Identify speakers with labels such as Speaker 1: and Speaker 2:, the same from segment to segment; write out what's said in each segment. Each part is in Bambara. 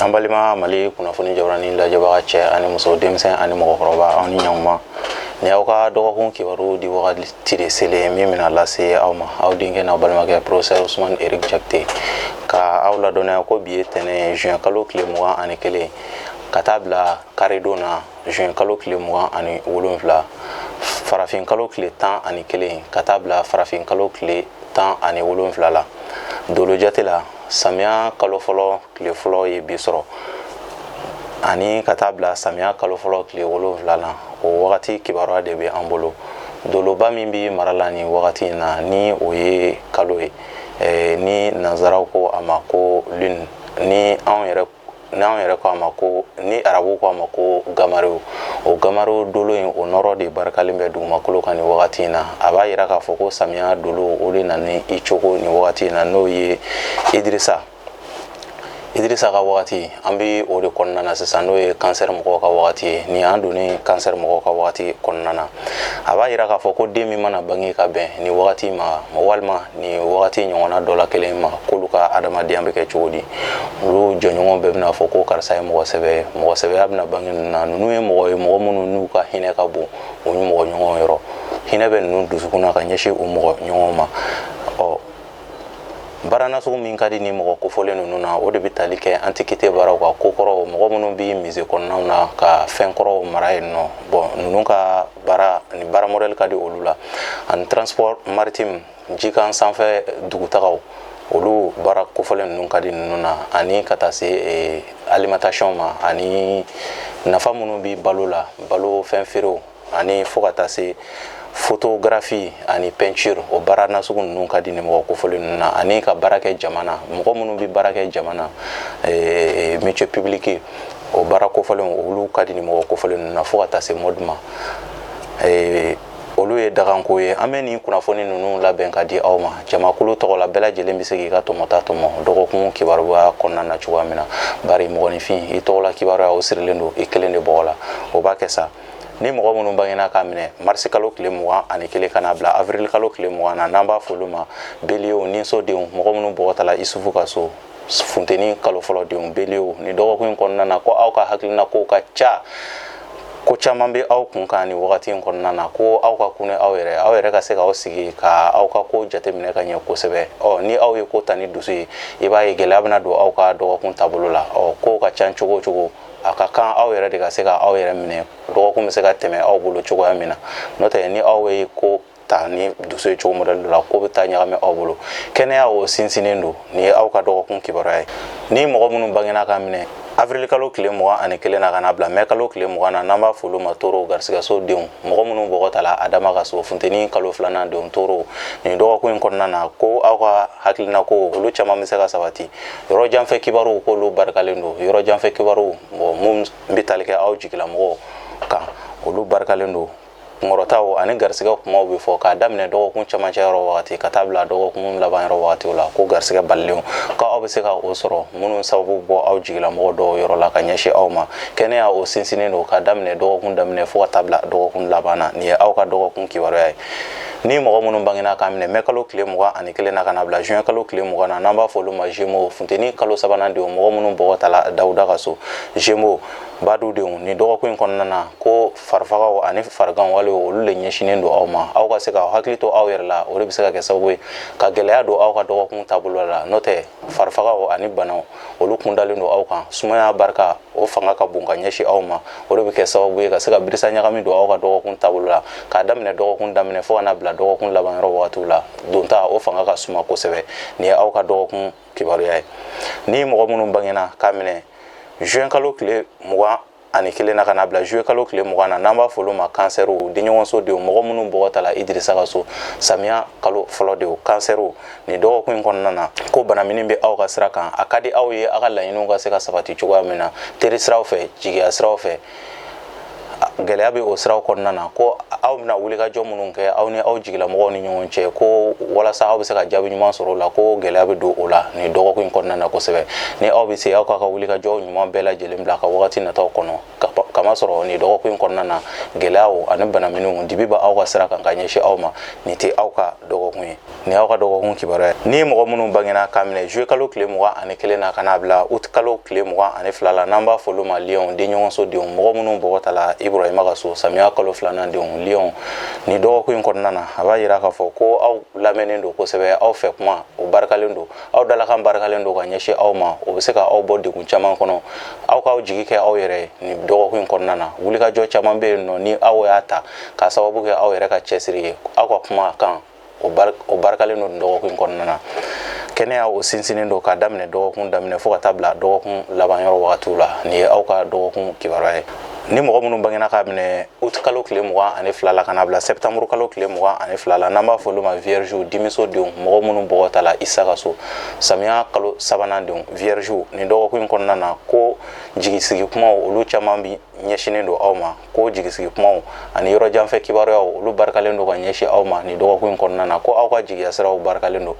Speaker 1: An balima Mali kunnafoni jabaranin lajɛbaga, cɛ ani muso, denmisɛn ani mɔgɔkɔrɔba, aw ni ɲankuma. Ni aw ka dɔgɔkun kibaru di wagati de selen min bɛna lase aw ma, aw denkɛ n'aw balimakɛ professeur Ousmane Eric Diakité, ka aw ladɔnniya ko bi ye tɛnɛ, juin kalo tile 21, ka taa bila karidon na, juin kalo tile 27, farafin kalo tile 11, ka taa bila farafin kalo tile 17 la. Dolo jate la, samiya kalo fɔlɔ tile fɔlɔ ye bi sɔrɔ, ani ka taa bila samiya kalo fɔlɔ tile 7 la. O wagati kibaruya de bɛ an bolo. Doloba min bɛ mara la nin wagati in na, ni o ye kalo ye, ni nanzaraw ko a ma ko lune, ni anw yɛrɛ ko a ma ko, ni arabuw ko a ma ko gamariw, o gamariw dolo in, o nɔrɔ de barikalen bɛ dugumakolo kan nin wagati in na. A b'a yira k'a fɔ ko samiya dolo, o de nana i cogo nin wagati in na, n'o ye Idirisa ka wagati. An bɛ o de kɔnɔna na sisan, n'o ye cancer mɔgɔw ka wagati ye. Nin an donnen cancer mɔgɔw ka wagati kɔnɔna na, a b'a yira k'a fɔ ko den min mana bange ka bɛn nin wagati ma, walima nin wagati ɲɔgɔnna dɔ la kelen ma, k'olu ka adamadenya bɛ kɛ cogo di? Olu jɔɲɔgɔn bɛɛ bɛna fɔ ko karisa ye mɔgɔ sɛbɛ ye. Mɔgɔ sɛbɛya bɛna bange ninnu na. Ninnu ye mɔgɔ ye, mɔgɔ minnu n'u ka hinɛ ka bon u mɔgɔ ɲɔgɔn yɔrɔ. Hinɛ bɛ ninnu dusukun na ka ɲɛsin u mɔgɔ ɲɔgɔn ma. Ɔ, baara nasugu min ka di ni mɔgɔ kofɔlen ninnu na, o de bɛ tali kɛ antiquité baaraw kan, ko kɔrɔw, mɔgɔ minnu bɛ musée kɔnɔnaw na ka fɛn kɔrɔw mara yen nɔ. Bɔn, ninnu ka baara ni baara modèle ka di olu la, ani transport maritime, jikan sanfɛ dugutagaw, olu baara kofɔlen ninnu ka di ninnu na, ani ka taa se alimentation ma, ani nafa minnu bɛ balo la, balo fɛn feerew, ani fo ka taa se photographie ani peinture. O baara nasugu ninnu ka di ni mɔgɔ kofɔlen ninnu na, ani ka baara kɛ jama na, mɔgɔ minnu bɛ baara kɛ jama na, métier public, o baara kofɔlenw, olu ka di ni mɔgɔ kofɔlen ninnu na, fo ka taa se mode ma. Olu ye daganko ye. An bɛ nin kunnafoni ninnu labɛn ka di aw ma jamakulu tɔgɔ la. Bɛɛ lajɛlen bɛ se k'i ka tɔmɔta tɔmɔ dɔgɔkun kibaruya kɔnɔna na cogoya min na, bari mɔgɔninfin, i tɔgɔla kibaruya, o sirilen don i kelen de bɔgɔ la. O b'a kɛ sa. Ni mɔgɔ minnu bangena k'a minɛ marisi kalo tile 21 ka n'a bila avril kalo tile 20 na, n'an b'a fɔ olu ma bélier, ninsodenw, mɔgɔ minnu bɔgɔtala Isufu ka so, funteni kalo fɔlɔ denw, bélier, ni dɔgɔkun in kɔnɔna na, ko aw ka hakilina kow ka ca, ko caman bɛ aw kun kan nin wagati in kɔnɔna na, ko aw ka kunɛ aw yɛrɛ, aw yɛrɛ ka se k'aw sigi ka aw ka ko jateminɛ ka ɲɛ kosɛbɛ. Ɔ, ni aw ye ko ta ni dusu ye, i b'a ye gɛlɛya bɛna don aw ka dɔgɔkun taabolo la. Ɔ, kow ka ca cogo o cogo, a ka kan aw yɛrɛ de ka se ka aw yɛrɛ minɛ, dɔgɔkun bɛ se ka tɛmɛ aw bolo cogoya min na. N'o tɛ, ni aw ye ko ta ni dusu ye cogo modèle dɔ la, ko bɛ taa ɲagami aw bolo. Kɛnɛya, o sinsinnen don. Nin ye aw ka dɔgɔkun kibaruya ye. Ni mɔgɔ minnu bangena ka minɛ avril kalo tile 21 na ka na bila mɛ kalo tile 20 na, n'an b'a fɔ olu ma toro, garisigɛso denw, mɔgɔ minnu bɔgɔ ta la Adama ka so, funteni kalo filanan denw, toro, nin dɔgɔkun in kɔnɔna na, ko aw ka hakilina ko, olu caman bɛ se ka sabati. Yɔrɔ janfɛ kibaruw, k'olu barikalen don. Yɔrɔ janfɛ kibaruw, bon, mun bɛ tali kɛ aw jigilamɔgɔw kan, olu barikalen don. Kunkɔrɔtaw ani garisigɛ kumaw bɛ fɔ k'a daminɛ dɔgɔkun camancɛ yɔrɔ wagati ka taa bila dɔgɔkun laban yɔrɔ wagatiw la, ko garisigɛ balilenw, ko aw bɛ se ka o sɔrɔ minnu sababu bɔ aw jigilamɔgɔ dɔw yɔrɔ la ka ɲɛsin aw ma. Kɛnɛya, o sinsinnen don k'a daminɛ dɔgɔkun daminɛ fo ka taa bila dɔgɔkun laban na. Nin ye aw ka dɔgɔkun kibaruya ye. Ni mɔgɔ minnu bangena k'a minɛ mɛ kalo tile 21 na ka na bila juin kalo tile 20 na, n'an b'a fɔ olu ma gémeaux, funteni kalo sabanan denw, mɔgɔ minnu bɔgɔ ta la Dawuda ka so, gémeaux, badu denw, nin dɔgɔkun in kɔnɔna na, ko farifagaw ani farigan wale, olu de ɲɛsinnen don aw ma. Aw ka se k'aw hakili to aw yɛrɛ la, o de bɛ se ka kɛ sababu ye ka gɛlɛya don aw ka dɔgɔkun taabolo la. N'o tɛ, farifagaw ani banaw, olu kundalen don aw kan. Sumaya barika, o fanga ka bon ka ɲɛsin aw ma. O de bɛ kɛ sababu ye ka se ka birisa ɲagami don aw ka dɔgɔkun taabolo la, k'a daminɛ dɔgɔkun daminɛ fo ka na bila dɔgɔkun laban yɔrɔ wagatiw la. Donta, o fanga ka suma kosɛbɛ. Nin ye aw ka dɔgɔkun kibaruya ye. Ni mɔgɔ minnu bangena k'a minɛ juin kalo tile 21 na ka na bila juillet kalo tile 20 na, n'an b'a fɔ olu ma kansɛriw, denɲɔgɔnso denw, mɔgɔ minnu bɔgɔ ta la Idirisa ka so, samiya kalo fɔlɔ denw, kansɛriw, nin dɔgɔkun in kɔnɔna na, ko banamini bɛ aw ka sira kan. A ka di aw ye aw ka laɲiniw ka se ka sabati cogoya min na, teri siraw fɛ, jigiya siraw fɛ, gɛlɛya bɛ o siraw kɔnɔna na, ko aw bɛna wulikajɔ minnu kɛ aw ni aw jigilamɔgɔw ni ɲɔgɔn cɛ, ko walasa aw bɛ se ka jaabi ɲuman sɔrɔ o la, ko gɛlɛya bɛ don o la nin dɔgɔkun in kɔnɔna na kosɛbɛ. Ni aw bɛ se, aw k'a ka wulikajɔ ɲuman bɛɛ lajɛlen bila ka wagati nataw kɔnɔ. Kamasɔrɔ nin dɔgɔkun in kɔnɔna na, gɛlɛyaw ani banaminw dibi bɛ aw ka sira kan ka ɲɛsin aw ma. Nin tɛ aw ka dɔgɔkun ye. Nin y'aw ka dɔgɔkun kibaruya ye. Ni mɔgɔ minnu bangena k'a minɛ juillet kalo tile 21 na ka n'a bila août kalo tile 22 la, n'an b'a fɔ olu ma lion, denɲɔgɔnso denw, mɔgɔ minnu bɔgɔ tala Ibrahima ka so, samiya kalo filanan denw, lion, nin dɔgɔkun in kɔnɔna na, a b'a yira k'a fɔ ko aw lamɛnnen don kosɛbɛ. Aw fɛ kuma o barikalen don, aw dalakan barikalen don ka ɲɛsin aw ma. O bɛ se ka aw bɔ degun caman kɔnɔ. Aw k'aw jigi kɛ aw yɛrɛ ye nin dɔgɔkun in kɔnɔna na. Wulikajɔ caman bɛ yen nɔ ni aw y'a ta k'a sababu kɛ aw yɛrɛ ka cɛsiri ye, aw ka kuma kan o barikalen don nin dɔgɔkun in kɔnɔna na. Kɛnɛya o sinsinnen don k'a daminɛ dɔgɔkun daminɛ fo ka taa bila dɔgɔkun laban yɔrɔ wagatiw la. Nin ye aw ka dɔgɔkun kibaruya ye. Ni mɔgɔ minnu bangena k'a minɛ août kalo tile 22 la ka n'a bila septembre kalo tile 22 la, n'an b'a fɔ olu ma vierge, dimiso denw, mɔgɔ minnu bɔgɔ tala Isa ka so, samiya kalo sabanan denw, vierge, nin dɔgɔkun in kɔnɔna na, ko jigisigi kumaw olu caman bi ɲɛsinnen don aw ma. Ko jigisigi kumaw ani yɔrɔ janfɛ kibaruyaw olu barikalen don ka ɲɛsin aw ma nin dɔgɔkun in kɔnɔna na. Ko aw ka jigiya siraw barikalen don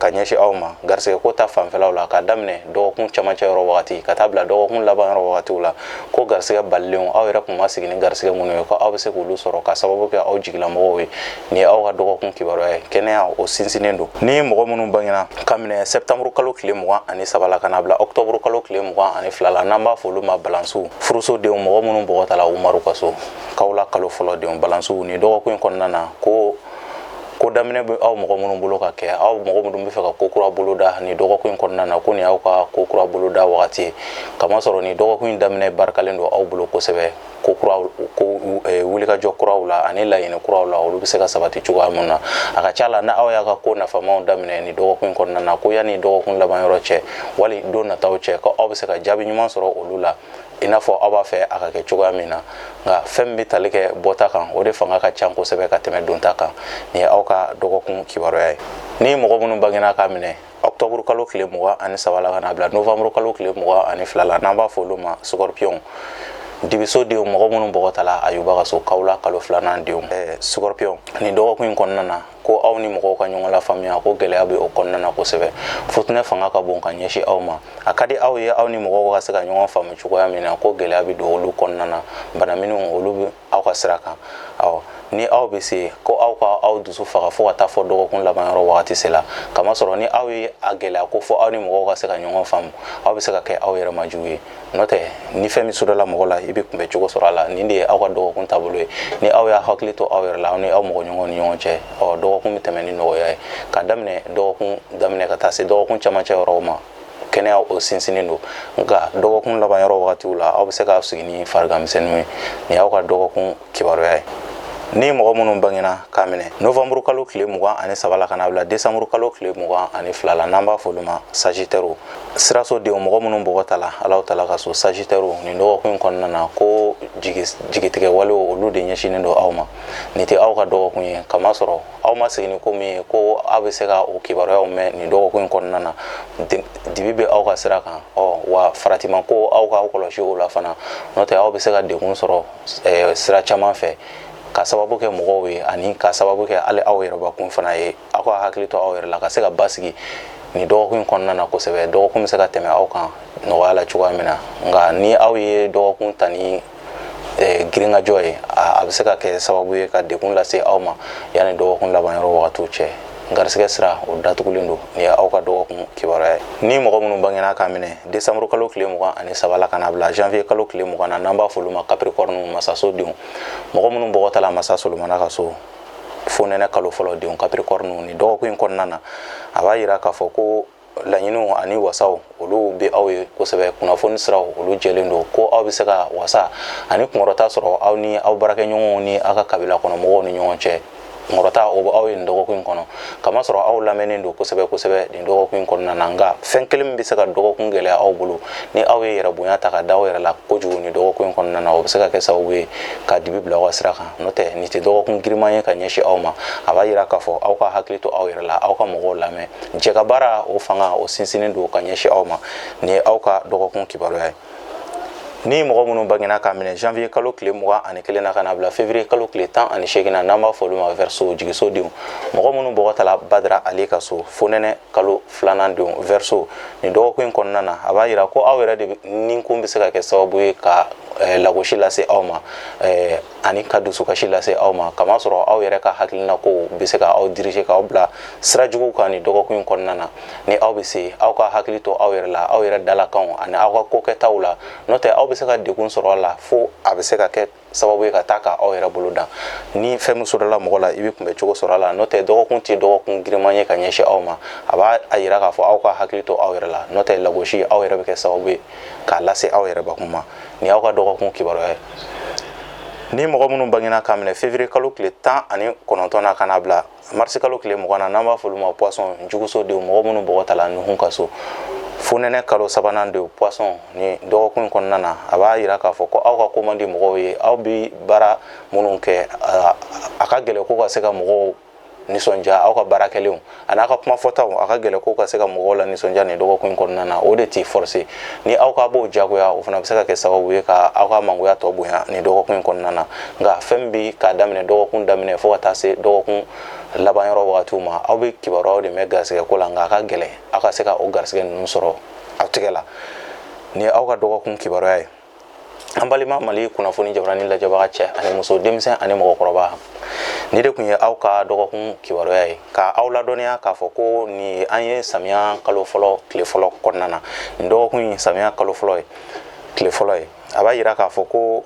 Speaker 1: ka ɲɛsin aw ma garisɛgɛ ko ta fanfɛlaw la, ka daminɛ dɔgɔkun camancɛ yɔrɔ wagati ka taa bila dɔgɔkun laban yɔrɔ wagatiw la. Ko garisɛgɛ balilenw, aw yɛrɛ kun ma sigi ni garisɛgɛ minnu ye, ko aw bɛ se k'olu sɔrɔ ka sababu kɛ aw jigilamɔgɔw ye. Nin ye aw ka dɔgɔkun kibaruya ye. Kɛnɛya o sinsinnen don. Ni mɔgɔ minnu bangena ka minɛ septembre kalo tile 23 la ka n'a bila octobre kalo tile 22 la, n'an b'a fɔ olu ma balansiw, furuso denw, mɔgɔ minnu bɔgɔ tala Umaru ka so, kawula kalo fɔlɔ denw, balansiw, nin dɔgɔkun in kɔnɔna na, ko daminɛ bɛ aw mɔgɔ minnu bolo ka kɛ, aw mɔgɔ minnu bɛ fɛ ka ko kura boloda nin dɔgɔkun in kɔnɔna na, ko nin y'aw ka ko kura boloda wagati ye. Kamasɔrɔ nin dɔgɔkun in daminɛ barikalen don aw bolo kosɛbɛ. Ko kura, ko wulikajɔ kuraw la ani laɲini kuraw la, olu bɛ se ka sabati cogoya mun na. A ka ca la, na aw y'a ka ko nafamaw daminɛ nin dɔgɔkun in kɔnɔna na, ko yanni dɔgɔkun laban yɔrɔ cɛ wali don nataw cɛ, ko aw bɛ se ka jaabi ɲuman sɔrɔ olu la i n'a fɔ aw b'a fɛ a ka kɛ cogoya min na. Nka fɛn min bɛ tali kɛ bɔta kan, o de fanga ka ca kosɛbɛ ka tɛmɛ donta kan. Nin ye aw ka dɔgɔkun kibaruya ye. Ni mɔgɔ minnu bangena k'a minɛ octobre kalo tile 23 la ka n'a bila novembre kalo tile 22 la, n'an b'a fɔ olu ma scorpion, dibiso denw, mɔgɔ minnu bɔgɔ tala Ayuba ka so, kawula kalo filanan denw, scorpion, nin dɔgɔkun in kɔnɔna na, ko aw ni mɔgɔw ka ɲɔgɔn lafaamuya, ko gɛlɛya bɛ o kɔnɔna na kosɛbɛ. Futinɛ fanga ka bon ka ɲɛsin aw ma. A ka di aw ye aw ni mɔgɔw ka se ka ɲɔgɔn faamu cogoya min na, ko gɛlɛya bɛ don olu kɔnɔna na. Bana minnu olu bɛ aw ka sira kan. Awɔ, ni aw bɛ se, ko aw ka aw dusu faga fo ka taa fɔ dɔgɔkun laban yɔrɔ wagati se la. Kamasɔrɔ ni aw ye a gɛlɛya ko fɔ aw ni mɔgɔw ka se ka ɲɔgɔn faamu, aw bɛ se ka kɛ aw yɛrɛ ma jugu ye. N'o tɛ, ni fɛn min sudala mɔgɔ la, i bɛ kunbɛ cogo sɔrɔ a la. Nin de ye aw ka dɔgɔkun taabolo ye. Ni aw y'a hakili to aw yɛrɛ la, aw ni aw mɔgɔ ɲɔgɔnw ni ɲɔgɔn cɛ, ɔ dɔgɔkun bɛ tɛmɛ ni nɔgɔya ye. Ka daminɛ dɔgɔkun daminɛ ka taa se dɔgɔkun camancɛ yɔrɔw ma, kɛnɛya o sinsinnen don. Nka dɔgɔkun laban yɔrɔ wagatiw la, aw bɛ se k'aw sigi ni farigan misɛnninw ye. Nin y'aw ka dɔgɔkun kibaruya ye. Ni mɔgɔ minnu bangena k'a minɛ novembre kalo tile 23 la ka n'a bila décembre kalo tile 22 la, n'an b'a fɔ olu ma sagittaire, siraso denw, mɔgɔ minnu bɔgɔ tala Alahu Taala ka so, sagittaire, nin dɔgɔkun in kɔnɔna na, ko jigitigɛ walew olu de ɲɛsinnen don aw ma. Nin tɛ aw ka dɔgɔkun ye, kamasɔrɔ aw ma sigi ni ko min ye ko aw bɛ se ka o kibaruyaw mɛn nin dɔgɔkun in kɔnɔna na. Dibi bɛ aw ka sira kan. Ɔ wa faratima ko aw k'aw kɔlɔsi o la fana, n'o tɛ aw bɛ se ka degun sɔrɔ sira caman fɛ ka sababu kɛ mɔgɔw ye ani ka sababu kɛ hali aw yɛrɛbakun fana ye. Aw ka hakili to aw yɛrɛ la ka se ka basigi nin dɔgɔkun in kɔnɔna na kosɛbɛ. Dɔgɔkun bɛ se ka tɛmɛ aw kan nɔgɔya la cogoya min na. Nka ni aw ye dɔgɔkun ta ni girinkajɔ ye, a bɛ se ka kɛ sababu ye ka degun lase aw ma yanni dɔgɔkun laban yɔrɔ wagatiw cɛ. Garisɛgɛ sira o datugulen don. Nin ye aw ka dɔgɔkun kibaruya ye. Ni mɔgɔ minnu bangena k'a minɛ décembre kalo tile 23 la ka n'a bila janvier kalo tile 20 na, n'an b'a fɔ olu ma capricorne, masaso denw, mɔgɔ minnu bɔgɔ tala masa Solomana ka so, fonɛnɛ kalo fɔlɔ denw, capricorne, nin dɔgɔkun in kɔnɔna na, a b'a yira k'a fɔ ko laɲiniw ani wasaw olu bɛ aw ye kosɛbɛ. Kunnafoni siraw olu jɛlen don, ko aw bɛ se ka wasa ani kunkɔrɔta sɔrɔ aw ni aw baarakɛɲɔgɔnw ni aw ka kabila kɔnɔ mɔgɔw ni ɲɔgɔn cɛ. Kunkɔrɔta o bɛ aw ye nin dɔgɔkun in kɔnɔ, kamasɔrɔ aw lamɛnnen don kosɛbɛ kosɛbɛ nin dɔgɔkun in kɔnɔna na. Nka fɛn kelen min bɛ se ka dɔgɔkun gɛlɛya aw bolo, ni aw ye yɛrɛ bonya ta ka da aw yɛrɛ la kojugu nin dɔgɔkun in kɔnɔna na, o bɛ se ka kɛ sababu ye ka dibi bila aw ka sira kan. N'o tɛ, nin tɛ dɔgɔkun giriman ye ka ɲɛsin aw ma. A b'a yira k'a fɔ aw ka hakili to aw yɛrɛ la, aw ka mɔgɔw lamɛn. Jɛ baara o fanga o sinsinnen don ka ɲɛsin aw ma. Nin ye aw ka dɔgɔkun kibaruya ye. Ni mɔgɔ minnu bangena k'a minɛ janvier kalo tile 21 na ka na bila février kalo tile 18 na, n'an b'a fɔ olu ma Verseau, jigiso denw, mɔgɔ minnu bɔgɔ tala Badara Ale ka so, fonɛnɛ kalo filanan denw, Verseau, nin dɔgɔkun in kɔnɔna na, a b'a yira ko aw yɛrɛ de ninkun bɛ se ka kɛ sababu ye ka lagosi lase aw ma ani ka dusukasi lase aw ma, kamasɔrɔ aw yɛrɛ ka hakilina kow bɛ se ka aw diriger, k'aw bila sira juguw kan nin dɔgɔkun in kɔnɔna na. Ni aw bɛ se, aw ka hakili to aw yɛrɛ la, aw yɛrɛ dalakanw ani aw ka kokɛtaw la, n'o tɛ aw bɛ se ka degun sɔrɔ a la fo a bɛ se ka kɛ sababu ye ka taa ka aw yɛrɛ bolo dan. Ni fɛn min sɔrɔla mɔgɔ la, i bɛ kunbɛ cogo sɔrɔ a la, n'o tɛ dɔgɔkun tɛ dɔgɔkun giriman ye ka ɲɛsin aw ma. A b'a a yira k'a fɔ aw ka hakili to aw yɛrɛ la, n'o tɛ lagosi, aw yɛrɛ bɛ kɛ sababu ye k'a lase aw yɛrɛ bakun ma. Nin y'aw ka dɔgɔkun kibaruya ye. Ni mɔgɔ minnu bangena k'a minɛ février kalo tile 19 na ka n'a bila marisi kalo tile 20 na, n'an b'a fɔ olu ma Poisson, juguso denw, mɔgɔ minnu bɔgɔ tala Nuhun ka so, fonɛnɛ kalo sabanan denw, Poisson, ni dɔgɔkun in kɔnɔna na, a b'a yira k'a fɔ ko aw ka ko man di mɔgɔw ye. Aw bɛ baara minnu kɛ, a ka gɛlɛn ko ka se ka mɔgɔw nisɔndiya. Aw ka baara kɛlenw a n'a ka kuma fɔtaw, a ka gɛlɛn ko ka se ka mɔgɔw la nisɔndiya nin dɔgɔkun in kɔnɔna na. O de t'i forcer ni aw ka b'o jagoya, o fana bɛ se ka kɛ sababu ye ka aw ka mangoya tɔ bonya nin dɔgɔkun in kɔnɔna na. Nka fɛn bɛ k'a daminɛ dɔgɔkun daminɛ fo ka taa se dɔgɔkun laban yɔrɔ wagatiw ma, aw bɛ kibaruyaw de mɛn garisɛgɛ ko la, nka a ka gɛlɛn aw ka se ka o garisɛgɛ ninnu sɔrɔ aw tigɛ la. Nin ye aw ka dɔgɔkun kibaruya ye. An balima Mali kunnafoni jabarani lajɛbaga cɛ ani muso, denmisɛn ani mɔgɔkɔrɔba, ni de tun ye aw ka dɔgɔkun kibaruya ye, ka aw ladɔnniya k'a fɔ ko nin an ye samiya kalo fɔlɔ tile fɔlɔ kɔnɔna na. Nin dɔgɔkun in samiya kalo fɔlɔ ye tile fɔlɔ ye. A b'a yira k'a fɔ ko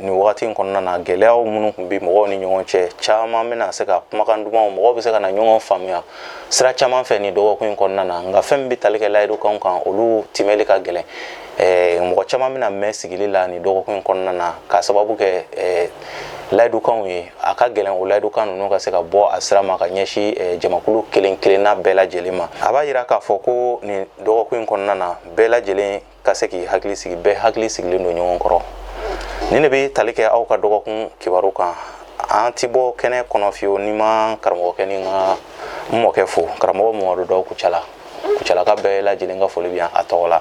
Speaker 1: nin wagati in kɔnɔna na, gɛlɛyaw minnu tun bɛ mɔgɔw ni ɲɔgɔn cɛ, caman bɛna se ka kumakan dumanw, mɔgɔw bɛ se ka na ɲɔgɔn faamuya sira caman fɛ nin dɔgɔkun in kɔnɔna na. Nka fɛn min bɛ tali kɛ layidukanw kan, olu timɛli ka gɛlɛn. Mɔgɔ caman bɛna mɛn sigili la nin dɔgɔkun in kɔnɔna na k'a sababu kɛ layidukanw ye. A ka gɛlɛn o layidukan ninnu ka se ka bɔ a sira ma ka ɲɛsin jamakulu kelen kelenna bɛɛ lajɛlen ma. A b'a yira k'a fɔ ko nin dɔgɔkun in kɔnɔna na, bɛɛ lajɛlen ka se k'i hakili sigi, bɛɛ hakili sigilen don ɲɔgɔn kɔrɔ. Nin de bɛ tali kɛ aw ka dɔgɔkun kibaru kan. An ti bɔ kɛnɛ kɔnɔ fiyewu ni ma karamɔgɔkɛ ni n ka n mɔkɛ fo, karamɔgɔ Mamadu Daw Kucala. Kucalaka bɛɛ lajɛlen ka foli bɛ yan a tɔgɔ la.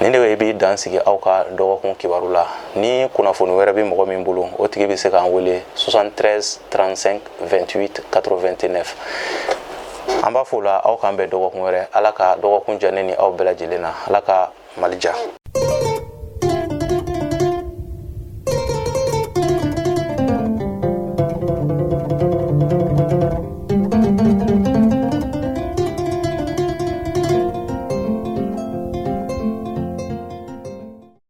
Speaker 1: Nin de bɛ dan sigi aw ka dɔgɔkun kibaru la. Ni kunnafoni wɛrɛ bɛ mɔgɔ min bolo, o tigi bɛ se k'an wele 73 35 28 89. An b'a fɔ o la, aw k'an bɛn dɔgɔkun wɛrɛ. Ala ka dɔgɔkun diya ne ni aw bɛɛ lajɛlen na. Ala ka Mali diya.